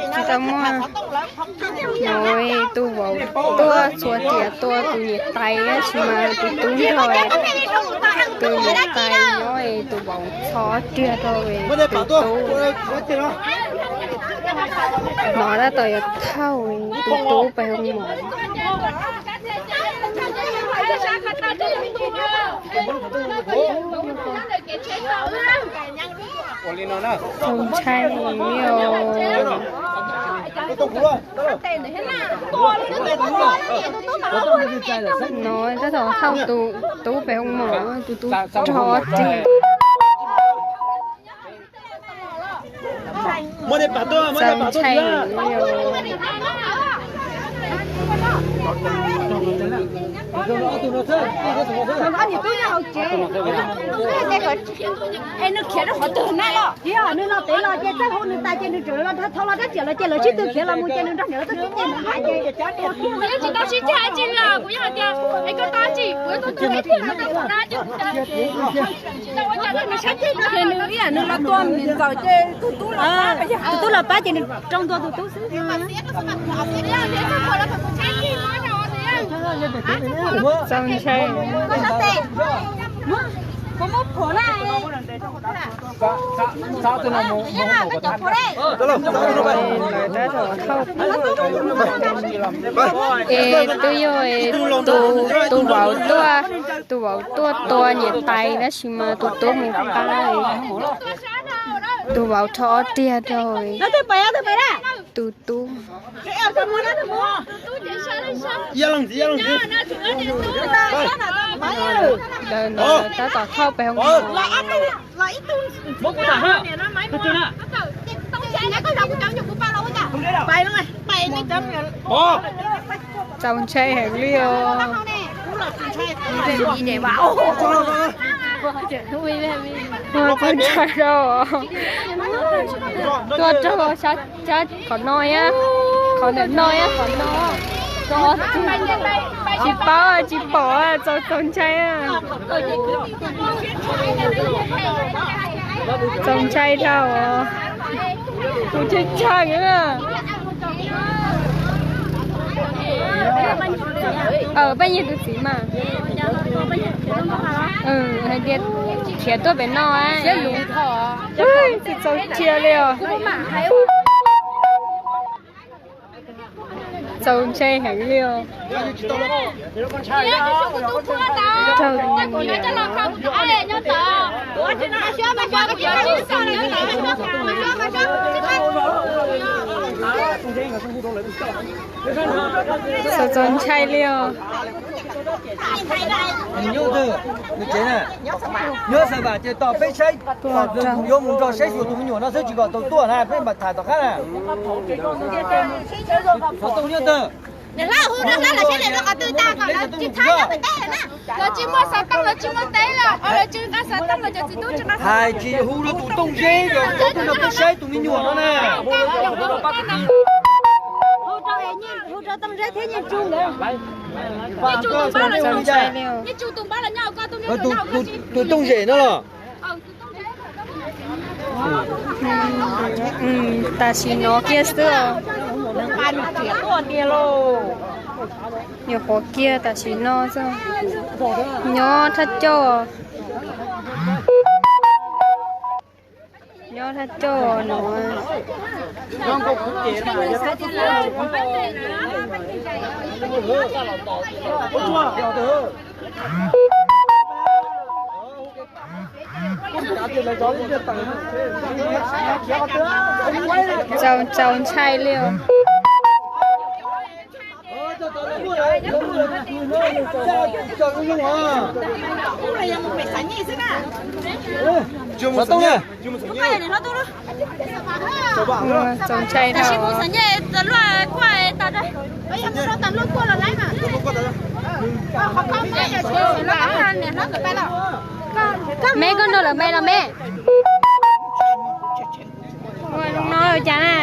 Tsis tau muaj. No tus vauv tuaj txhua tiam tua tus niam tais tab sis mas tus tub nrog tus niam tais nyob, tus vauv txhob tiag rau tus tub. No tab tom yuav thauj tus tub pem hoo mom. Txaus ntshai li os. No tab tom thauj tus tub pem hoo mom, tus tub rog tiag. Txaus ntshai li os. Es nws khiav rau qhov twg na los? Yog nws los pem los ces txawj hu nws tas ces nws tseem los thau los rab riam los ces lawv sib tw khiav los mus ces nws nrog niam lawv tuaj sib ceg mus nqa ces. Kuv yeej tsis tau sib ceg dab tsi li os, kuv yeej hais tias es koj tau dab tsi, kuv yuav tuaj txog ib tug no ces kuv tau dab tsi. Ces nws ib yam nws los tua niam ntxawm ces tus tub los pab, tus tub los pab ces nws rau ntua tus tub xwb. Txaus ntshai. Es twb yog tus, tus vauv tuaj, tus vauv tuaj tua niam tais tab sis mas tus tub mus pab. Tus vauv rho ob riag rau tus tub. Ntawm no tab tom thauj pem hoo mom. Txaus ntshai heev li os. Txaus ntshai rau. Tuaj raug sab qhov no, qhov ntawm no, qhov no. Tsis paub tsis pom, txaus, txaus ntshai. Txaus ntshai dhau. Kuv tshee tshee. Peb yog tus txiv mas. Hais tias khiav tuaj pem no. Txaus ntshai li os. Txaus ntshai heev li os. Txaus, txaus ntshai li os. Nyob Xav Vam ces tos peb saib, yuav mus nrog saib xyuas tus me nyuam no xwb tsis kom tau tuaj na, peb mam tham tom qab na. Qhov Tooj Nyob Tawg, hais tsis muaj xov tooj los tsis muaj teb los, hais tsis hu rau tus Tooj Zeb los, tus no peb saib tus me nyuam no na. Tus Tooj Zeb no los. Tam sim no kiag xwb. Nyuam qhuav kiag tam sim no xwb. Nyob thaj coj. Nyob thaj coj no. Txaus, txaus ntshai li os. Txaus ntshai dhau. Me koj nrog lawv me los me. Ua zoo no cas na.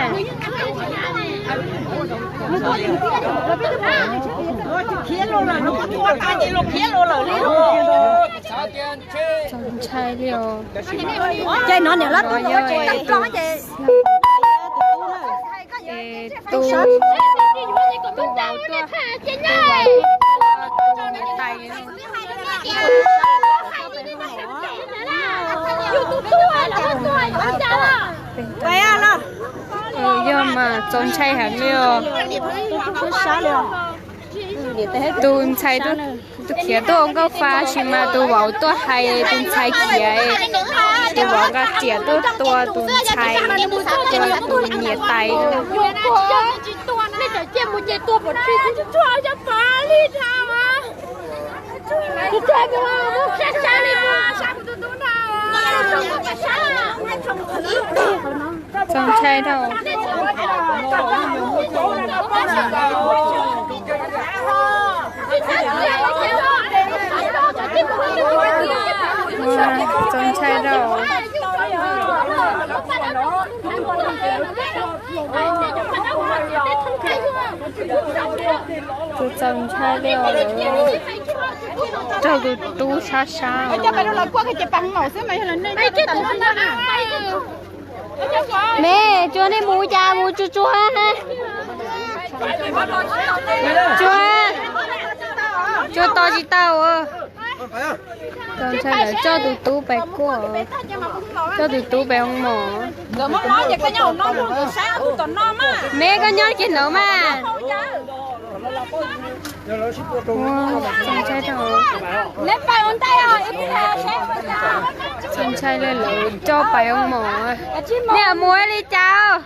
Txaus ntshai li os. Ces no niam lab no yog tu, tu, tu vauv tuaj, tu vauv tuaj niam tais. Yog mas txaus ntshai heev li os. Tus ntxhais, tus khiav tuaj ua nkauj fa, tab sis mas tus vauv tuaj hais tus ntxhais khiav, tus vauv nqa riam tuaj tua tus ntxhais, tua tus niam tais. Txaus ntshai dhau. Txaus ntshai dhau. Tus txaus ntshai li os, raug tus tub sab sab. Me, tsuag nej mus cas mus tsuag tsuag, tsuag, tsuag to tsis tau. Txaus ntshai lawm, coj tus tub pais kuaj, coj tus tub pais ua mov. Me koj nyob kiag ntawd mas. Txaus ntshai li lawv coj pais ua mov. Nej mus li cas?